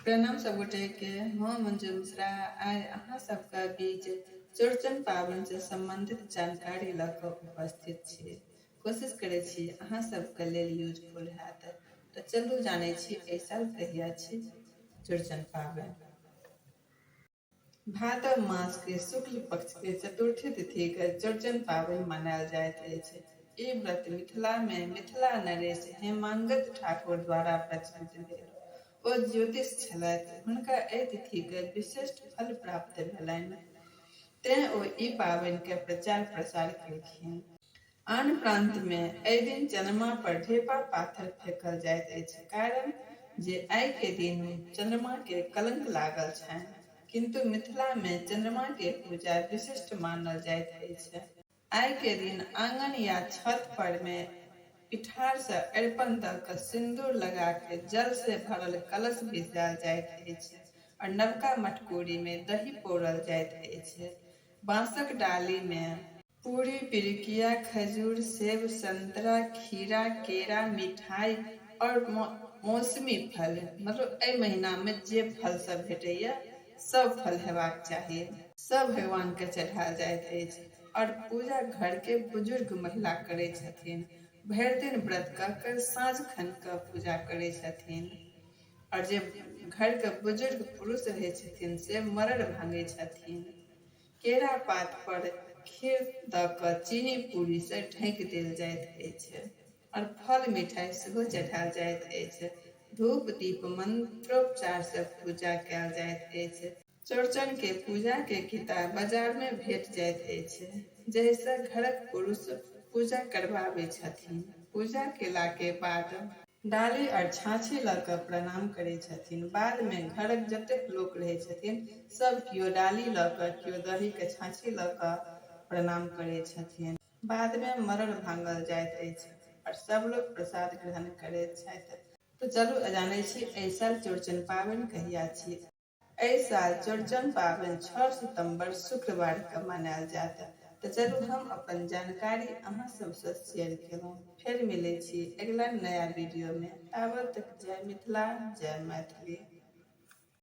प्रणाम सब गोटे के, हम मंजू मिश्रा आइ अहाँ सबके बीच चौड़चन पाबनि से संबंधित जानकारी लऽ कऽ उपस्थित छी। कोशिश करै छी अहाँ सबके लेल यूजफुल हैत। तऽ चलू जानै छी एहि साल कहिया छी चौड़चन पाबनि। भादव मास के शुक्ल पक्ष के चतुर्थी तिथि के चौड़चन पाबनि मनायल जाइत अछि। ई व्रत मिथिला मे मिथिला नरेश हेमांगद ठाकुर द्वारा प्रचलित भेल। ओ ज्योतिष छलथि। हुनका एहि तिथि के विशिष्ट फल प्राप्त भेलनि। तें ओ ई पाबनि के प्रचार-प्रसार केलखिन। आन प्रांत मे एहि दिन चन्द्रमा पर ढेपा पाथर फेकल जाइत अछि कारण जे आइ के दिन चन्द्रमा के कलंक लागल छनि। किन्तु मिथिला मे चन्द्रमा के पूजा विशिष्ट मानल जाइत अछि। आइ के दिन आंगन या छत पर मे पिठार सँ अरिपन द क सिन्दूर लगा के जल से भरल कलश बैसायल जाइत अछि और नवका मटकूरी मे दही पौरल जाइत अछि। बाँसक डाली मे पूरी, पिरुकिया, खजूर, सेब, संतरा, खीरा, केरा, मिठाई और मौसमी फल मतलब एहि महीना मे जे फल सब भेटैया सब फल हेबाक चाही। सब भगवान के चढ़ायल जाइत अछि और पूजा घर के बुजुर्ग महिला करै छथिन। भरि दिन व्रत कऽ के साँझ खन कऽ पूजा करै छथिन और जे घर के बुजुर्ग पुरुष रहै छथिन से मरड़ भांगै छथिन। केरा पात पर खीर दऽ कऽ चीनी पूरी सँ ढकि देल जाइत अछि और फल मिठाई सेहो चढ़ायल जाइत अछि। धूप दीप मंत्रोच्चार सँ पूजा कयल जाइत अछि। चौड़चन के पूजा के किताब बाजार मे भेट जाइत अछि जाहि सँ घरक पुरुष पूजा करबाबै छथिन। पूजा केला के बाद डाली और छाँछी लऽ कऽ प्रणाम करै छथिन। बाद मे घरक जतेक लोक रहै छथिन सब कियो डाली लऽ कऽ कियो दही के छाँछी लऽ कऽ प्रणाम करै छथिन। बाद मे मरड़ भांगल जाइत अछि और सब लोक प्रसाद ग्रहण करैत छथि। तऽ चलू जानै छी एहि साल चौड़चन पाबनि कहिया छी। एहि साल चौड़चन पाबनि 6 सितंबर शुक्रवार के मनायल जायत। तऽ चलू हम अपन जानकारी अहाँ सबसँ शेयर केलहुँ। फेर मिलै छी अगिला नया वीडियो में। ताबत तक जय मिथिला जय मैथिली।